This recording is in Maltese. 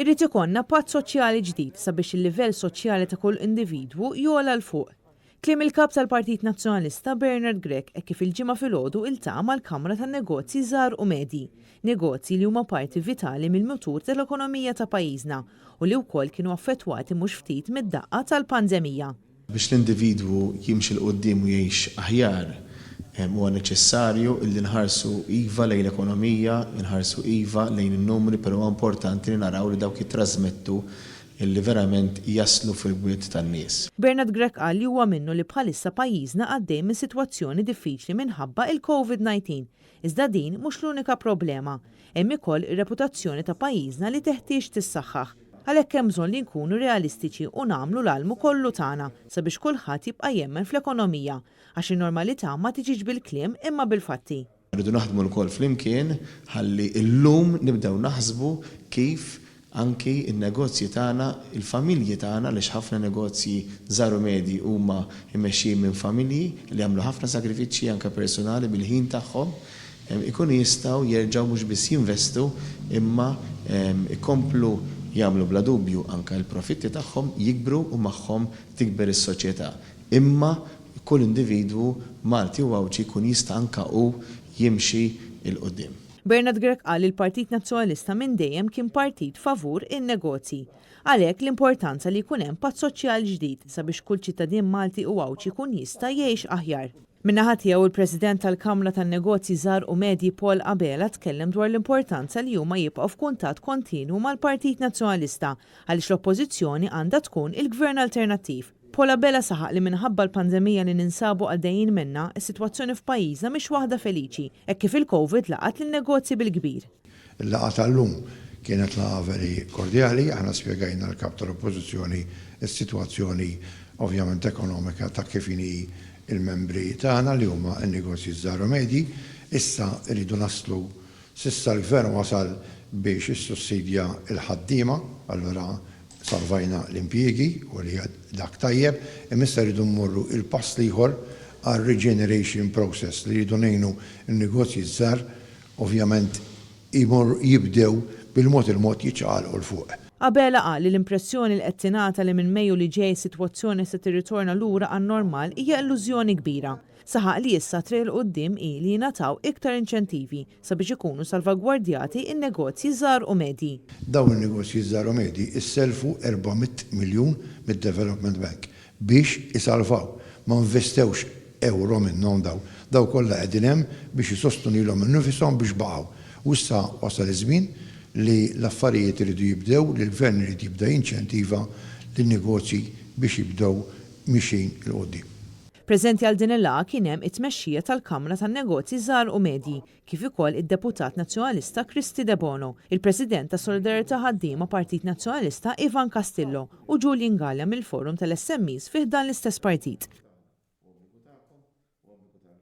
Irid ikollna patt soċjali ġdid sabiex il-livell soċjali ta' kull individwu jogħla 'l fuq. Kliem il-Kap tal-Partit Nazzjonalista Bernard Grech hekk kif il-Ġimgħa filgħodu iltaqa' mal-Kamra tan-Negozji Żgħar u Medji, negozji li huma parti vitali mill-mutur tal-ekonomija ta' pajjiżna u li wkoll kienu affettwati mhux ftit mid-daqqa tal-pandemija. Biex l-individwu jimxi 'l quddiem u jgħix aħjar, huwa neċessarju illi nħarsu iva lejn l-ekonomija, inħarsu iva lejn in-numri, però huwa importanti li naraw li dawk jittrażmettu illi verament jaslu fil-bwiet tan-nies. Bernard Grech qal li huwa minnu li bħalissa pajjiżna għaddej minn sitwazzjoni diffiċli minħabba il-Covid 19, iżda din mhux l-unika problema. Hemm ikoll ir-reputazzjoni ta' pajjiżna li teħtieġ tissaħħaħ. Għalhekk hemm bżonn li nkunu realistiċi u nagħmlu l-almu kollu tagħna sabiex kulħadd jibqa' jemmen fl-ekonomija, għax in-normalità ma tiġix bil-kliem imma bil-fatti. Irridu naħdmu lkoll flimkien ħalli llum nibdew naħsbu kif anki n-negozji tagħna, il-familji tagħna, għaliex ħafna negozji żgħar u medji huma mmexxijin minn familji li jagħmlu ħafna sagrifiċċji anke personali bil-ħin tagħhom, ikunu jistgħu jerġgħu mhux biss jinvestu imma jkomplu jagħmlu bla dubju anke l-profitti tagħhom jikbru u magħhom tikber is-soċjetà. Imma kull individwu Malti u Għawdxi jkun jista' anke hu jimxi 'l quddiem. Bernard Grech qal li l-Partit Nazzjonalista minn dejjem kien partit favur in-negozji. Għalhekk l-importanza li jkun hemm patt soċjali ġdid sabiex kull ċittadin Malti u Għawdxi jkun jista' jgħix aħjar. Min-naħa tiegħu il-President tal-Kamra tan-Negozji Żgħar u Medji Paul Abela tkellem dwar l-importanza li huma jibqgħu f'kuntatt kontinwu mal-Partit Nazzjonalista għaliex l-Oppożizzjoni għandha tkun il-Gvern alternattiv. Paul Abela saħaq li minħabba l-pandemija li ninsabu għaddejjin minnha, is-sitwazzjoni f'pajjiżna mhix waħda feliċi, hekk kif il-Covid laqat lin-negozji bil-kbir. Il-laqgħa tal-lum kienet laqgħa very kordjali, aħna spjegajna lill-Kap tal-Oppożizzjoni s-sitwazzjoni ovvjament ekonomika ta' kif inhi l-membri tagħna li huma n-negozji ż-żgħar u medji. Issa rridu naslu, s'issa l-Gvern wasal biex issussidja l-ħaddiema, allura salvajna l-impjiegi u li dak tajjeb, imma issa rridu mmorru il-pass l-ieħor għar-regeneration process li rridu ngħinu n-negozji ż-żgħar ovvjament imorru jibdew bil-mod il-mod jiċċaqalqu 'l fuq. Abela qal li l-impressjoni li qed tingħata li minn Mejju li ġej is-sitwazzjoni se tirritorna lura għan-normal hija illużjoni kbira. Saħaq li issa t-triq 'il quddiem hi li jingħataw iktar inċentivi sabiex ikunu salvagwardjati n-negozji żgħar u medji. Dawn in-negozji żgħar u medji ssellfu 400 miljun mid-Development Bank biex isalvaw. Ma investewx ewro minnhom dawn. Dawn kollha qegħdin hemm biex isostnu lilhom innifishom biex baqgħu. U issa wasal iż-żmien li l-affarijiet iridu jibdew, li l-Gvern irid jibda jinċentiva lin-negozji biex jibdew mixjin 'il quddiem. Preżenti għal din il-laqgħa kien hemm it-tmexxija tal-Kamra tan-Negozji Żgħar u Medji, kif ukoll id-Deputat Nazzjonalista Kristy Debono, il-President ta' Solidarjetà Ħaddiema Partit Nazzjonalista Ivan Castillo u Julian Galea mill-Forum tal-SMEs fi ħdan l-istess partit.